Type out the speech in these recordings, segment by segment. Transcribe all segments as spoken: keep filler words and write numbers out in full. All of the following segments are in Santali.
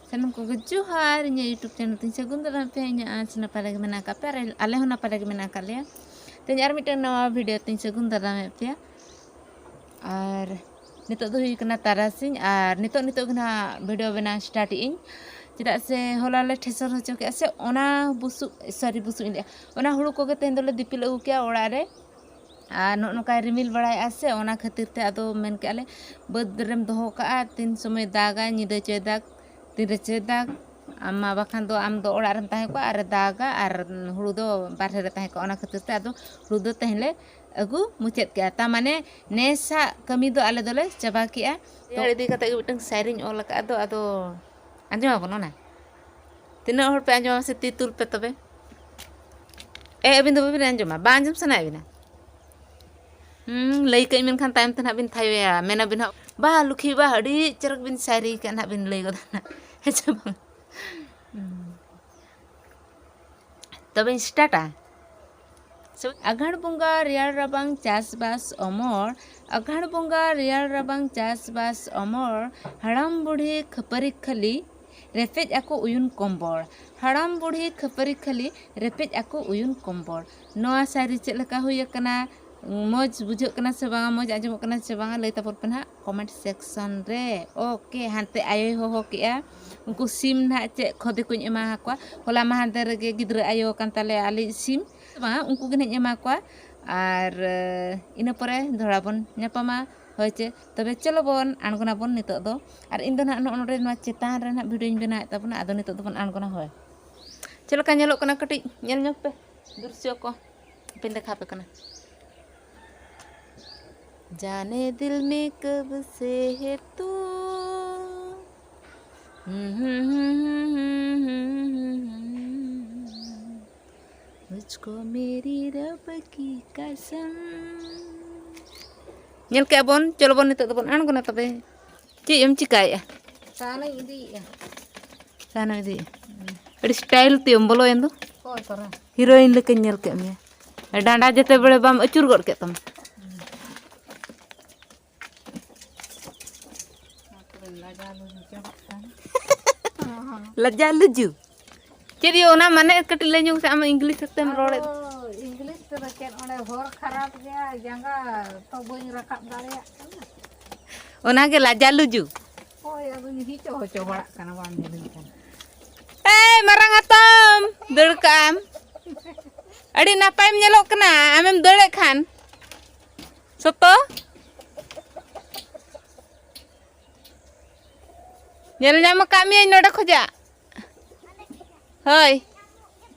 ᱥᱟᱱᱟᱢ ᱠᱚᱜᱮ ᱡᱚᱦᱟᱨ, ᱤᱧᱟᱹᱜ YouTube ᱪᱮᱱᱮᱞ ᱛᱤᱧ ᱥᱟᱹᱜᱩᱱ ᱫᱟᱨᱟᱢᱮᱫ ᱯᱮᱭᱟ᱾ ᱤᱧᱟᱹᱜ ᱟᱸᱥ ᱱᱟᱯᱟᱭ ᱨᱮᱜᱮ ᱢᱮᱱᱟᱜ ᱟᱠᱟᱫ ᱯᱮᱭᱟ ᱟᱨ ᱟᱞᱮ ᱦᱚᱸ ᱱᱟᱯᱟᱭ ᱨᱮᱜᱮ ᱢᱮᱱᱟᱜ ᱟᱠᱟᱫ ᱞᱮᱭᱟ᱾ ᱛᱮᱦᱮᱧ ᱟᱨ ᱢᱤᱫᱴᱟᱝ ᱱᱟᱣᱟ ᱵᱷᱤᱰᱤᱭᱳ ᱛᱤᱧ ᱥᱟᱹᱜᱩᱱ ᱫᱟᱨᱟᱢᱮᱫ ᱯᱮᱭᱟ᱾ ᱟᱨ ᱱᱤᱛᱚᱜ ᱫᱚ ᱦᱩᱭ ᱠᱟᱱᱟ ᱛᱟᱨᱟᱥᱤᱧ ᱟᱨ ᱱᱤᱛᱚᱜ ᱱᱤᱛᱚᱜ ᱜᱮ ᱱᱟᱦᱟᱜ ᱵᱷᱤᱰᱤᱭᱳ ᱵᱮᱱᱟᱣ ᱥᱴᱟᱨᱴ ᱮᱫ ᱟᱹᱧ᱾ ᱪᱮᱫᱟᱜ ᱥᱮ ᱦᱚᱞᱟ ᱞᱮ ᱴᱷᱮᱥᱚᱨ ᱦᱚᱪᱚ ᱠᱮᱫᱼᱟ ᱥᱮ, ᱚᱱᱟ ᱵᱩᱥᱩᱵ, ᱥᱚᱨᱤ, ᱵᱩᱥᱩᱵ ᱤᱧ ᱞᱟᱹᱭᱮᱫᱼᱟ, ᱚᱱᱟ ᱦᱩᱲᱩ ᱠᱚᱜᱮ ᱛᱮᱦᱮᱧ ᱫᱚᱞᱮ ᱫᱤᱯᱤᱞ ᱟᱹᱜᱩ ᱠᱮᱜᱼᱟ ᱚᱲᱟᱜ ᱨᱮ᱾ ᱟᱨ ᱱᱚᱜᱼᱚ ᱱᱚᱝᱠᱟᱭ ᱨᱤᱢᱤᱞ ᱵᱟᱲᱟᱭᱮᱫᱼᱟ ᱥᱮ, ᱚᱱᱟ ᱠᱷᱟᱹᱛᱤᱨ ᱛᱮ ᱟᱫᱚ ᱢᱮᱱ ᱠᱮᱜᱼᱟ ᱞᱮ, ᱵᱟᱹᱫᱽ ᱨᱮᱢ ᱫᱚᱦᱚ ᱠᱟᱜᱼᱟ, ᱛᱤᱱ ᱥᱚᱢᱚᱭ ᱫᱟᱜᱟᱭ, ᱧᱤᱫᱟᱹ ᱪᱚᱭ ᱫᱟᱜᱽ, ᱛᱤᱱ ᱨᱮ ᱪᱚᱭ ᱫᱟᱜᱽ, ᱟᱢ ᱢᱟ ᱵᱟᱠᱷᱟᱱ ᱫᱚ ᱟᱢ ᱫᱚ ᱚᱲᱟᱜ ᱨᱮᱢ ᱛᱟᱦᱮᱸ ᱠᱚᱜᱼᱟ ᱟᱨ ᱫᱟᱜᱟ ᱟᱨ ᱦᱩᱲᱩ ᱫᱚ ᱵᱟᱨᱦᱮ ᱨᱮ ᱛᱟᱦᱮᱸ ᱠᱚᱜᱼᱟ᱾ ᱚᱱᱟ ᱠᱷᱟᱹᱛᱤᱨ ᱛᱮ ᱟᱫᱚ ᱦᱩᱲᱩ ᱫᱚ ᱛᱮᱦᱮᱧ ᱞᱮ ᱟᱹᱜᱩ ᱢᱩᱪᱟᱹᱫ ᱠᱮᱜᱼᱟ᱾ ᱛᱟ ᱢᱟᱱᱮ ᱱᱮᱥᱟᱜ ᱠᱟᱹᱢᱤ ᱫᱚ ᱟᱞᱮ ᱫᱚᱞᱮ ᱪᱟᱵᱟ ᱠᱮᱜᱼᱟ᱾ ᱨᱮᱭᱟᱲ ᱤᱫᱤ ᱠᱟᱛᱮ ᱜᱮ ᱢᱤᱫᱴᱟᱝ ᱥᱟᱭᱨᱤᱧ ᱚᱞ ᱟᱠᱟᱫᱼᱟ, ᱟᱫᱚ, ᱟᱫᱚ ᱟᱸᱡᱚᱢ ᱟᱵᱚᱱ ᱚᱱᱟ᱾ ᱛᱤᱱᱟᱹᱜ ᱦᱚᱲ ᱯᱮ ᱟᱸᱡᱚᱢᱟ ᱥᱮ ᱛᱤ ᱛᱩᱞ ᱯᱮ ᱛᱚᱵᱮ᱾ ᱮ, ᱟᱹᱵᱤᱱ ᱫᱚ ᱵᱟᱹᱵᱤᱱ ᱟᱸᱡᱚᱢᱟ? ᱵᱟᱝ ᱟᱸᱡᱚᱢ ᱥᱟᱱᱟᱭᱮᱫ ᱵᱤᱱᱟ? ᱦᱩᱸ, ᱞᱟᱹᱭ ᱠᱟᱜ ᱟᱹᱧ, ᱢᱮᱱᱠᱷᱟᱱ ᱛᱟᱭᱚᱢ ᱛᱮ ᱱᱟᱦᱟᱜ ᱵᱤᱱ ᱛᱷᱟᱭᱚᱭᱟ, ᱢᱮᱱᱟᱵᱤᱱ ᱦᱟᱸᱜ, "ᱵᱟ ᱞᱩᱠᱷᱤ ᱵᱟ, ᱟᱹᱰᱤ ᱪᱚᱨᱚᱠ ᱵᱤᱱ ᱥᱟᱭᱨᱤ ᱠᱟᱜ", ᱱᱟᱦᱟᱜ ᱵᱤᱱ ᱞᱟᱹᱭ ᱜᱚᱫᱟ ᱱᱟᱦᱟᱜ᱾ ᱦᱮᱸ ᱥᱮ ᱵᱟᱝ? ᱦᱩᱸ᱾ ᱛᱚᱵᱮᱧ ᱥᱴᱟᱨᱴᱟ᱾ ᱟᱜᱷᱟᱬ ᱵᱚᱸᱜᱟ ᱨᱮᱭᱟᱲ ᱨᱟᱵᱟᱝ ᱪᱟᱥᱵᱟᱥ ᱚᱢᱚᱨ, ᱟᱜᱷᱟᱬ ᱵᱚᱸᱜᱟ ᱨᱮᱭᱟᱲ ᱨᱟᱵᱟᱝ ᱪᱟᱥᱵᱟᱥ ᱚᱢᱚᱨ, ᱦᱟᱲᱟᱢ ᱵᱩᱲᱦᱤ ᱠᱷᱟᱹᱯᱟᱹᱨᱤ ᱠᱷᱟᱹᱞᱤ, ᱨᱮᱯᱮᱡ ᱟᱠᱚ ᱩᱭᱩᱱ ᱠᱚᱢᱵᱚᱲ᱾ ᱦᱟᱲᱟᱢ ᱵᱩᱲᱦᱤ ᱠᱷᱟᱹᱯᱟᱹᱨᱤ ᱠᱷᱟᱹᱞᱤ, ᱨᱮᱯᱮᱡ ᱟᱠᱚ ᱩᱭᱩᱱ ᱠᱚᱢᱵᱚᱲ᱾ ᱱᱚᱣᱟ ᱥᱟᱭᱨᱤ ᱪᱮᱫ ᱞᱮᱠᱟ ᱦᱩᱭ ᱟᱠᱟᱱᱟ? ᱢᱚᱡᱽ ᱵᱩᱡᱷᱟᱹᱜ ᱠᱟᱱᱟ ᱥᱮ ᱵᱟᱝᱟ, ᱢᱚᱡᱽ ᱟᱸᱡᱚᱢᱚᱜ ᱠᱟᱱᱟ ᱥᱮ ᱵᱟᱝᱟ, ᱞᱟᱹᱭ ᱛᱟᱵᱚᱱ ᱯᱮ ᱱᱟᱦᱟᱜ ᱠᱚᱢᱮᱱᱴ ᱥᱮᱠᱥᱚᱱ ᱨᱮ᱾ ᱳᱠᱮ, ᱦᱟᱱᱛᱮ ᱟᱭᱳᱭ ᱦᱚᱦᱚ ᱠᱮᱜᱼᱟ, ᱩᱱᱠᱩ ᱥᱤᱢ ᱱᱟᱦᱟᱜ ᱪᱮᱫ ᱠᱷᱚᱫᱮ ᱠᱚᱧ ᱮᱢᱟ ᱟᱠᱚᱣᱟ᱾ ᱦᱚᱞᱟ ᱢᱟᱦᱫᱮᱨ ᱨᱮᱜᱮ ᱜᱤᱫᱽᱨᱟᱹ ᱟᱭᱳ ᱠᱟᱱ ᱛᱟᱞᱮᱭᱟ ᱟᱞᱮᱭᱤᱡ ᱥᱤᱢ, ᱵᱟᱝᱟ, ᱩᱱᱠᱩ ᱜᱮ ᱱᱟᱦᱟᱜ ᱤᱧ ᱮᱢᱟ ᱠᱚᱣᱟ᱾ ᱟᱨ ᱤᱱᱟᱹ ᱯᱚᱨᱮ ᱫᱚᱦᱲᱟ ᱵᱚᱱ ᱧᱟᱯᱟᱢᱟ᱾ ᱦᱳᱭ ᱪᱮ, ᱛᱚᱵᱮ ᱪᱚᱞᱚ ᱵᱚᱱ ᱟᱬᱜᱚᱱᱟᱵᱚᱱ ᱱᱤᱛᱚᱜ ᱫᱚ᱾ ᱟᱨ ᱤᱧ ᱫᱚ ᱱᱟᱦᱟᱜ ᱱᱚᱜᱼᱚ ᱱᱚᱰᱮ ᱱᱚᱣᱟ ᱪᱮᱛᱟᱱ ᱨᱮ ᱱᱟᱦᱟᱜ ᱵᱷᱤᱰᱤᱭᱳᱧ ᱵᱮᱱᱟᱣᱮᱫ ᱛᱟᱵᱚᱱᱟ᱾ ᱟᱫᱚ ᱱᱤᱛᱚᱜ ᱫᱚᱵᱚᱱ ᱟᱬᱜᱚᱱᱟ᱾ ᱦᱳᱭ, ᱪᱮᱫ ᱞᱮᱠᱟ ᱧᱮᱞᱚᱜ ᱠᱟᱱᱟ ᱠᱟᱹᱴᱤᱡ ᱧᱮᱞ ᱧᱚᱜ ᱯᱮ ᱫᱨᱤᱥᱥᱚ ᱠᱚ᱾ ᱦᱟᱯᱮᱧ ᱫᱮᱠᱷᱟᱣ ᱟᱯᱮ ᱠᱟᱱᱟ᱾ जाने दिल में कब से है तू, मुझको मेरी रब की कसम। ᱧᱮᱞ ᱠᱮᱜᱼᱟ ᱵᱚᱱ, ᱪᱚᱞᱚ ᱵᱚᱱ ᱱᱤᱛᱚᱜ ᱫᱚᱵᱚᱱ ᱟᱬᱜᱚᱱᱟ ᱛᱚᱵᱮ᱾ ᱪᱮᱫ ᱮᱢ ᱪᱤᱠᱟᱹᱭᱮᱜᱼᱟ? ᱥᱟᱦᱟᱱᱤᱧ ᱤᱫᱤᱭᱮᱜᱼᱟ᱾ ᱥᱟᱦᱟᱱᱮᱢ ᱤᱫᱤᱭᱮᱜᱼᱟ? ᱟᱹᱰᱤ ᱥᱴᱟᱭᱤᱞ ᱛᱮᱢ ᱵᱚᱞᱚᱭᱮᱱ ᱫᱚ᱾ ᱚᱠᱚᱭ ᱠᱚᱨᱮ? ᱦᱤᱨᱳᱭᱤᱱ ᱞᱮᱠᱟᱧ ᱧᱮᱞ ᱠᱮᱫ ᱢᱮᱭᱟ᱾ ᱰᱟᱸᱰᱟ ᱡᱮᱛᱮ ᱵᱮᱲᱮ ᱵᱟᱢ ᱟᱹᱪᱩᱨ ᱜᱚᱫ ᱠᱮᱫ ᱛᱟᱢᱟ᱾ ᱚᱱᱟ ᱠᱚᱨᱮ ᱞᱟᱜᱟᱣ ᱞᱩᱜᱩ ᱪᱟᱵᱟᱜ ᱠᱟᱱ᱾ ᱞᱟᱡᱟ ᱞᱩᱡᱩ᱾ ᱪᱮᱫ ᱭᱳ, ᱚᱱᱟ ᱢᱟᱱᱮ ᱠᱟᱹᱴᱤᱡ ᱞᱟᱹᱭ ᱧᱚᱜ ᱥᱮ, ᱟᱢ ᱤᱝᱞᱤᱥ ᱛᱮᱢ ᱨᱚᱲᱮᱫ᱾ ᱟᱫᱚ ᱤᱝᱞᱤᱥ ᱛᱮᱫᱚ ᱪᱮᱫ, ᱚᱸᱰᱮ ᱦᱚᱨ ᱠᱷᱟᱨᱟᱯ ᱜᱮᱭᱟ, ᱡᱟᱸᱜᱟ ᱛᱚ ᱵᱟᱹᱧ ᱨᱟᱠᱟᱵ ᱫᱟᱲᱮᱭᱟᱜ ᱠᱟᱱᱟ᱾ ᱚᱱᱟᱜᱮ ᱞᱟᱡᱟ ᱞᱩᱡᱩ᱾ ᱦᱳᱭ, ᱟᱫᱚᱧ ᱦᱤᱪᱚ ᱦᱚᱪᱚ ᱵᱟᱲᱟᱜ ᱠᱟᱱᱟ, ᱵᱟᱝ ᱧᱮᱞᱤᱧ ᱠᱟᱱᱟ᱾ ᱮᱭ ᱢᱟᱨᱟᱝ ᱦᱟᱛᱚᱢ, ᱫᱟᱹᱲ ᱠᱟᱜ ᱟᱢ᱾ ᱟᱹᱰᱤ ᱱᱟᱯᱟᱭᱮᱢ ᱧᱮᱞᱚᱜ ᱠᱟᱱᱟ, ᱟᱢᱮᱢ ᱫᱟᱹᱲᱮᱫ ᱠᱷᱟᱱ᱾ ᱥᱚᱛᱚ? ᱧᱮᱞ ᱧᱟᱢ ᱟᱠᱟᱫ ᱢᱤᱭᱟᱹᱧ ᱱᱚᱰᱮ ᱠᱷᱚᱡᱟᱜ᱾ ᱦᱳᱭ᱾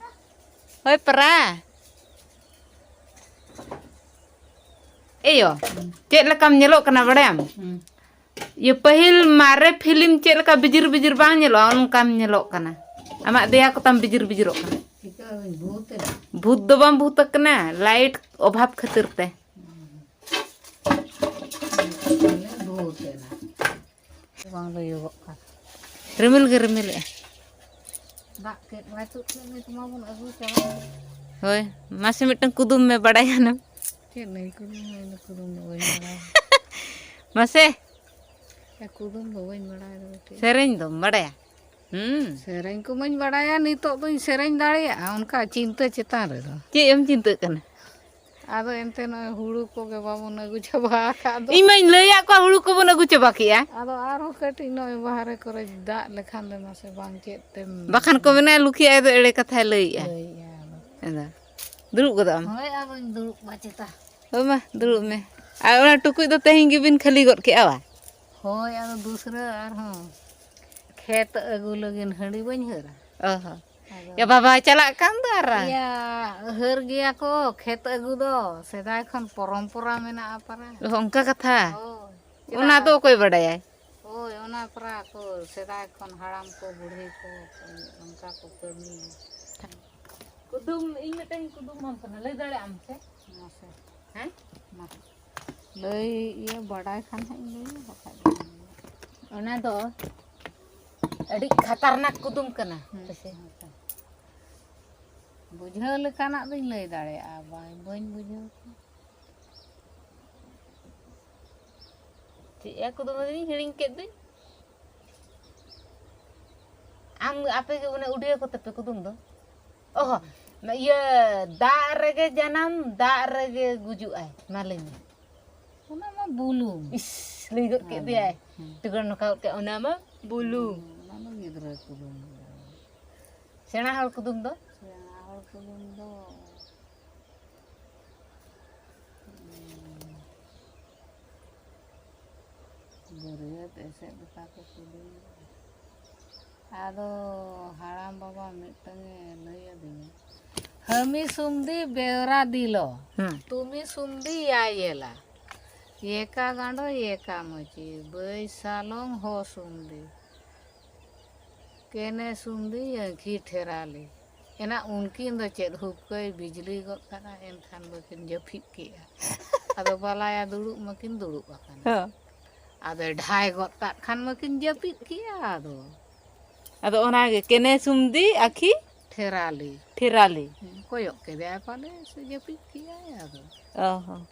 ᱦᱳᱭ, ᱯᱟᱨᱟ᱾ ᱮᱭᱳ, ᱪᱮᱫ ᱞᱮᱠᱟᱢ ᱧᱮᱞᱚᱜ ᱠᱟᱱᱟ, ᱵᱟᱲᱟᱭᱟᱢ? ᱦᱩᱸ᱾ ᱤᱭᱟᱹ, ᱯᱟᱹᱦᱤᱞ ᱢᱟᱨᱮ ᱯᱷᱤᱞᱢ ᱪᱮᱫ ᱞᱮᱠᱟ ᱵᱤᱡᱤᱨ ᱵᱤᱡᱤᱨ ᱵᱟᱝ ᱧᱮᱞᱚᱜᱼᱟ, ᱚᱱᱠᱟᱢ ᱧᱮᱞᱚᱜ ᱠᱟᱱᱟ᱾ ᱟᱢᱟᱜ ᱫᱮᱭᱟ ᱠᱚᱛᱟᱢ ᱵᱤᱡᱤᱨ ᱵᱤᱡᱤᱨᱚᱜ ᱠᱟᱱᱟ᱾ ᱪᱤᱠᱟᱹ ᱵᱷᱩᱛ ᱮᱱᱟ? ᱵᱷᱩᱛ ᱫᱚ ᱵᱟᱢ ᱵᱷᱩᱛ ᱟᱠᱟᱱᱟ, ᱞᱟᱭᱤᱴ ᱚᱵᱷᱟᱵᱽ ᱠᱷᱟᱹᱛᱤᱨ ᱛᱮ᱾ ᱵᱟᱝ ᱞᱟᱹᱭᱚᱜᱚᱜ ᱠᱟᱱ᱾ ᱨᱤᱢᱤᱞ ᱜᱮ ᱨᱤᱢᱤᱞᱮᱜᱼᱟ᱾ ᱫᱟᱜ ᱠᱮᱫ ᱵᱟᱭ ᱛᱩᱫ ᱠᱮᱫ ᱱᱤᱛ ᱢᱟᱵᱚᱱ ᱟᱹᱜᱩ ᱪᱟᱵᱟ ᱠᱮᱫ᱾ ᱦᱳᱭ, ᱢᱟᱥᱮ ᱢᱤᱫᱴᱟᱝ ᱠᱩᱫᱩᱢ ᱢᱮ, ᱵᱟᱲᱟᱭ ᱠᱷᱟᱱᱮᱢ᱾ ᱪᱮᱫ ᱞᱟᱹᱭ ᱠᱩᱫᱩᱢ ᱢᱮ, ᱤᱧ ᱫᱚ ᱠᱩᱫᱩᱢ ᱫᱚ ᱵᱟᱹᱧ ᱵᱟᱲᱟᱭᱟ᱾ ᱢᱟᱥᱮ᱾ ᱮ, ᱠᱩᱫᱩᱢ ᱫᱚ ᱵᱟᱹᱧ ᱵᱟᱲᱟᱭ ᱫᱚ ᱵᱤᱴᱤ᱾ ᱥᱮᱨᱮᱧ ᱫᱚᱢ ᱵᱟᱲᱟᱭᱟ? ᱦᱩᱸ᱾ ᱥᱮᱨᱮᱧ ᱠᱚᱢᱟᱧ ᱵᱟᱲᱟᱭᱟ, ᱱᱤᱛᱚᱜ ᱫᱚᱧ ᱥᱮᱨᱮᱧ ᱫᱟᱲᱮᱭᱟᱜᱼᱟ, ᱚᱱᱠᱟ ᱪᱤᱱᱛᱟᱹ ᱪᱮᱛᱟᱱ ᱨᱮᱫᱚ᱾ ᱪᱮᱫ ᱮᱢ ᱪᱤᱱᱛᱟᱹᱜ ᱠᱟᱱᱟ? ᱟᱫᱚ ᱮᱱᱛᱮ ᱱᱚᱜᱼᱚᱭ ᱦᱩᱲᱩ ᱠᱚᱜᱮ ᱵᱟᱵᱚᱱ ᱟᱹᱜᱩ ᱪᱟᱵᱟ ᱟᱠᱟᱫ ᱫᱚ᱾ ᱤᱧ ᱢᱟᱧ ᱞᱟᱹᱭᱟᱫ ᱠᱚᱣᱟ ᱦᱩᱲᱩ ᱠᱚᱵᱚᱱ ᱟᱹᱜᱩ ᱪᱟᱵᱟ ᱠᱮᱜᱼᱟ᱾ ᱟᱫᱚ ᱟᱨᱦᱚᱸ ᱠᱟᱹᱴᱤᱡ ᱱᱚᱜᱼᱚᱭ ᱵᱟᱦᱨᱮ ᱠᱚᱨᱮ ᱫᱟᱜ ᱞᱮᱠᱷᱟᱱ ᱫᱚ ᱢᱟᱥᱮ ᱵᱟᱝ ᱪᱮᱫ ᱛᱮᱢ ᱵᱟᱠᱷᱟᱱ ᱠᱚ ᱢᱮᱱᱟ, "ᱞᱩᱠᱷᱤ ᱟᱭ ᱫᱚ ᱮᱲᱮ ᱠᱟᱛᱷᱟᱭ ᱞᱟᱹᱭᱮᱜᱼᱟ᱾" ᱞᱟᱹᱭᱮᱜᱼᱟ ᱟᱫᱚ᱾ ᱟᱫᱚ ᱫᱩᱲᱩᱵ ᱜᱚᱫᱚᱜ ᱟᱢ᱾ ᱦᱳᱭ, ᱟᱫᱚᱧ ᱫᱩᱲᱩᱵ ᱢᱟ ᱪᱮᱛᱟ᱾ ᱦᱳᱭ ᱢᱟ, ᱫᱩᱲᱩᱵ ᱢᱮ᱾ ᱟᱨ ᱚᱱᱟ ᱴᱩᱠᱩᱡ ᱫᱚ ᱛᱮᱦᱮᱧ ᱜᱮᱵᱤᱱ ᱠᱷᱟᱹᱞᱤ ᱜᱚᱫ ᱠᱮᱜᱼᱟ ᱵᱟ? ᱦᱳᱭ, ᱟᱫᱚ ᱫᱩᱥᱨᱟᱹ ᱟᱨᱦᱚᱸ ᱠᱷᱮᱛ ᱟᱹᱜᱩ ᱞᱟᱹᱜᱤᱫ ᱦᱟᱺᱰᱤ ᱵᱟᱹᱧ ᱦᱟᱹᱨᱟ᱾ ᱚ ᱦᱚᱸ᱾ ᱟᱫᱚ ᱭᱟ ᱵᱟᱵᱟ ᱪᱟᱞᱟᱜ ᱠᱟᱱ ᱫᱚ ᱟᱨ᱾ ᱭᱟ, ᱦᱟᱹᱨ ᱜᱮᱭᱟ ᱠᱚ ᱠᱷᱮᱛ ᱟᱹᱜᱩ ᱫᱚ, ᱥᱮᱫᱟᱭ ᱠᱷᱚᱱ ᱯᱚᱨᱚᱢᱯᱚᱨᱟ ᱢᱮᱱᱟᱜᱼᱟ ᱯᱟᱨᱟ᱾ ᱚ, ᱚᱱᱠᱟ ᱠᱟᱛᱷᱟ? ᱦᱳᱭ᱾ ᱚᱱᱟ ᱪᱮᱫᱟᱜ? ᱫᱚ ᱚᱠᱚᱭ ᱵᱟᱰᱟᱭᱟᱭ? ᱦᱳᱭ, ᱚᱱᱟ ᱯᱟᱨᱟ ᱠᱚ ᱥᱮᱫᱟᱭ ᱠᱷᱚᱱ ᱦᱟᱲᱟᱢ ᱠᱚ, ᱵᱩᱲᱦᱤ ᱠᱚ, ᱚᱱᱠᱟ ᱠᱚ ᱠᱟᱹᱢᱤᱭᱟ᱾ ᱠᱩᱫᱩᱢ, ᱤᱧ ᱢᱤᱫᱴᱟᱝ ᱠᱩᱫᱩᱢ ᱟᱢ ᱠᱟᱱᱟ, ᱞᱟᱹᱭ ᱫᱟᱲᱮᱭᱟᱜ ᱟᱢ ᱥᱮ? ᱢᱟᱥᱮ᱾ ᱦᱮᱸ? ᱢᱟ᱾ ᱞᱟᱹᱭ, ᱤᱭᱟᱹ, ᱵᱟᱰᱟᱭ ᱠᱷᱟᱱ ᱦᱟᱸᱜ ᱤᱧ ᱞᱟᱹᱭᱟ, ᱵᱟᱠᱷᱟᱡ ᱫᱚ ᱵᱟᱹᱧ ᱞᱟᱹᱭᱟ᱾ ᱚᱱᱟ ᱫᱚ ᱟᱹᱰᱤ ᱠᱷᱟᱛᱟᱨᱱᱟᱠ ᱠᱩᱫᱩᱢ ᱠᱟᱱᱟ᱾ ᱦᱩᱸ, ᱦᱮᱸᱥᱮ? ᱦᱮᱸ, ᱦᱮᱸ᱾ ᱵᱩᱡᱷᱟᱹᱣ ᱞᱮᱠᱟᱱᱟᱜ ᱫᱚᱧ ᱞᱟᱹᱭ ᱫᱟᱲᱮᱭᱟᱜᱼᱟ, ᱵᱟᱝ, ᱵᱟᱹᱧ ᱵᱩᱡᱷᱟᱹᱣ ᱠᱷᱟᱱ᱾ ᱪᱮᱫ ᱭᱟ ᱠᱩᱫᱩᱢ ᱟᱹᱫᱤᱧ, ᱦᱤᱲᱤᱧ ᱠᱮᱫ ᱫᱩᱧ᱾ ᱟᱯᱮ ᱜᱮ ᱚᱱᱮ ᱩᱰᱤᱭᱟᱹ ᱠᱚᱛᱮ ᱯᱮ ᱠᱩᱫᱩᱢ ᱫᱚ᱾ ᱚᱦᱚ, ᱤᱭᱟᱹ, ᱫᱟᱜ ᱨᱮᱜᱮ ᱡᱟᱱᱟᱢ, ᱫᱟᱜ ᱨᱮᱜᱮ ᱜᱩᱡᱩᱜ ᱟᱭ᱾ ᱢᱟ ᱞᱟᱹᱭ ᱢᱮ᱾ ᱚᱱᱟ ᱢᱟ ᱵᱩᱞᱩᱝ᱾ ᱤᱥ, ᱞᱟᱹᱭ ᱜᱚᱫ ᱠᱮᱫ ᱫᱮᱭᱟᱭ᱾ ᱦᱮᱸ᱾ ᱴᱩᱜᱟᱹᱲ ᱱᱚᱝᱠᱟ ᱜᱚᱫ ᱠᱮᱫ, ᱚᱱᱟ ᱢᱟ ᱵᱩᱞᱩᱝ᱾ ᱦᱮᱸ, ᱚᱱᱟ ᱢᱟ ᱜᱤᱫᱽᱨᱟᱹ ᱠᱩᱫᱩᱢ ᱜᱮ᱾ ᱥᱮᱬᱟ ᱦᱚᱲ ᱠᱩᱫᱩᱢ ᱫᱚ? ᱥᱮᱬᱟ ᱦᱚᱲ ᱠᱩᱫᱩᱢ ᱫᱚ ᱵᱟᱹᱨᱭᱟᱹᱛ ᱮᱥᱮᱫ ᱞᱮᱠᱟ ᱠᱚ ᱠᱩᱞᱤᱭᱮᱭᱟ᱾ ᱟᱫᱚ ᱦᱟᱲᱟᱢ ᱵᱟᱵᱟ ᱢᱤᱫᱴᱟᱝ ᱮ ᱞᱟᱹᱭ ᱟᱹᱫᱤᱧᱟ, ᱦᱟᱹᱢᱤ ᱥᱩᱢᱫᱤ ᱵᱮᱣᱨᱟ ᱫᱤᱞᱚ, ᱦᱩᱸ᱾ ᱛᱩᱢᱤ ᱥᱩᱢᱫᱤ ᱭᱟᱭᱮᱞᱟ, ᱭᱮᱠᱟ ᱜᱟᱸᱰᱚ ᱭᱮᱠᱟ ᱢᱟᱹᱪᱤ, ᱵᱟᱹᱭ ᱥᱟᱞᱚᱝ ᱦᱚ ᱥᱩᱢᱫᱤ, ᱠᱮᱱᱮ ᱥᱩᱢᱫᱤ ᱟᱹᱸᱠᱷᱤ ᱴᱷᱮᱨᱟᱞᱤ᱾ ᱮᱱᱟ ᱩᱱᱠᱤᱱ ᱫᱚ ᱪᱮᱫ ᱦᱩᱯᱠᱟᱹᱭ ᱵᱤᱡᱽᱞᱤ ᱜᱚᱫ ᱠᱟᱫᱟ, ᱮᱱᱠᱷᱟᱱ ᱫᱚᱠᱤᱱ ᱡᱟᱹᱯᱤᱫ ᱠᱮᱜᱼᱟ᱾ ᱟᱫᱚ ᱵᱟᱞᱟᱭᱟ ᱫᱩᱲᱩᱵ ᱢᱟᱠᱤᱱ ᱫᱩᱲᱩᱵ ᱟᱠᱟᱱᱟ᱾ ᱦᱚᱸ᱾ ᱟᱫᱚᱭ ᱰᱷᱟᱭ ᱜᱚᱫ ᱠᱟᱜ ᱠᱷᱟᱱ ᱢᱟᱠᱤᱱ ᱡᱟᱹᱯᱤᱫ ᱠᱮᱜᱼᱟ᱾ ᱟᱫᱚ ᱟᱫᱚ ᱚᱱᱟᱜᱮ ᱠᱮᱱᱮ ᱥᱩᱢᱫᱤ ᱟᱹᱠᱷᱤ ᱴᱷᱮᱨᱟᱞᱤ᱾ ᱴᱷᱮᱨᱟᱞᱤ᱾ ᱦᱮᱸ, ᱠᱚᱭᱚᱜ ᱠᱮᱫᱮᱭᱟᱭ ᱯᱟᱞᱮ ᱥᱮ ᱡᱟᱹᱯᱤᱫ ᱠᱮᱜᱼᱟᱭ ᱟᱫᱚ᱾ ᱚ ᱦᱚᱸ᱾